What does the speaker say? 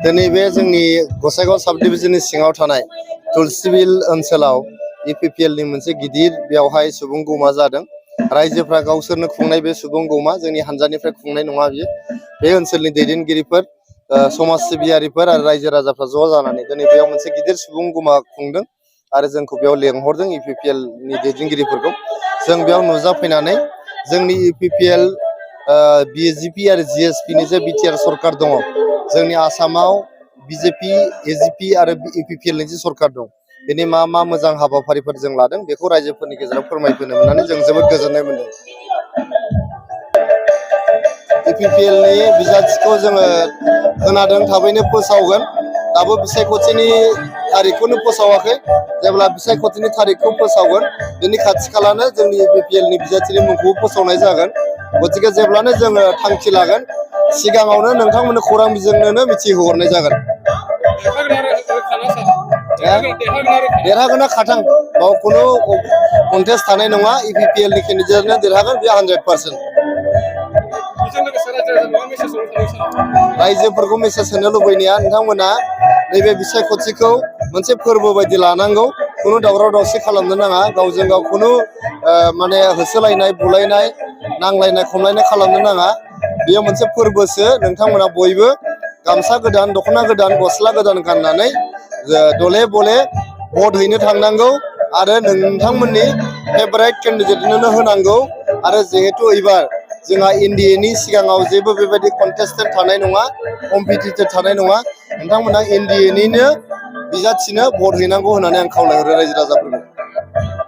दिनै बे जोंनि गसाइगाव साब डिभिजननि सिङाव थानाय तुलसिबिल ओनसोलाव इपिपिएलनि मोनसे गिदिर बेवहाय सुबुं गौमा जादों। रायजोफ्रा गावसोरनो खुंनाय बे सुबुं गौमा जोंनि हानजानिफ्राय खुंनाय नङा बियो। बे ओनसोलनि दैदेनगिरिफोर समाज सिबियारिफोर आरो रायजो राजाफ्रा ज' जानानै दिनै बेयाव मोनसे गिदिर सुबुं गौमा खुंदों आरो जोंखौ बेयाव लेंहरदों इपिपिएलनि दैदेनगिरिफोरखौ। जों बेयाव नुजाफैनानै जोंनि इपिपिएल बिजेपि आरो जिएसपिनि जे बिटिआर सरकार दङ, जोंनि आसामाव बिजेपि एजिपि आरो इपिपिएलनि जे सरकार दं, बेनि मा मा मोजां हाबाफारिफोर जों लादों बेखौ रायजोफोरनि गेजेराव फोरमायबोनो मोननानै जों जोबोद गोजोननाय मोनदों। इपिपिएलनि बिजाथिखौ जोङो खोनादों थाबैनो फोसावगोन। दाबो बिसायख'थिनि थारिखखौनो फोसावाखै। जेब्ला बिसायख'थिनि थारिखखौ फोसावगोन बेनि खाथि खालानो जोंनि इपिपिएलनि बिजाथिनि मुंखौ फोसावनाय जागोन। गतिके जेब्लानो जोङो थांखि लागोन सिगाङावनो नोंथांमोननो खौरां बिजोंनोनो मिथिहोहरनाय जागोन। देरहागोना खाथां बाव खुनु कन्टेस्ट थानाय नङा। इपिपिएलनि केन्डिडेटनो देरहागोन बे 100%। रायजोफोरखौ मेसेज होनो लुबैनाया नोंथांमोना नैबे बिसायख'थिखौ मोनसे फोरबो बायदि लानांगौ। खुनु दावराव दावसि खालामनो नाङा। गावजों गाव खुनु माने होसोलायनाय बुलायनाय नांलायनाय खमलायनाय खालामनो नाङा। बेयो मोनसे फोरबोसो। नोंथांमोना बयबो गामसा गोदान दख'ना गोदान गस्ला गोदान गाननानै दले बले भट हैनो थांनांगौ आरो नोंथांमोननि फेभाराइट केन्डिडेटनोनो होनांगौ। आरो जिहेतु एबार जोंहा एनडिएनि सिगाङाव जेबो बेबायदि कन्टेस्टेड थानाय नङा, कम्पिटिटेड थानाय नङा। नोंथांमोना एनडिएनिनो बिजाथिनो भट हैनांगौ होननानै आं खावलायहरो रायजो राजाफोरखौ।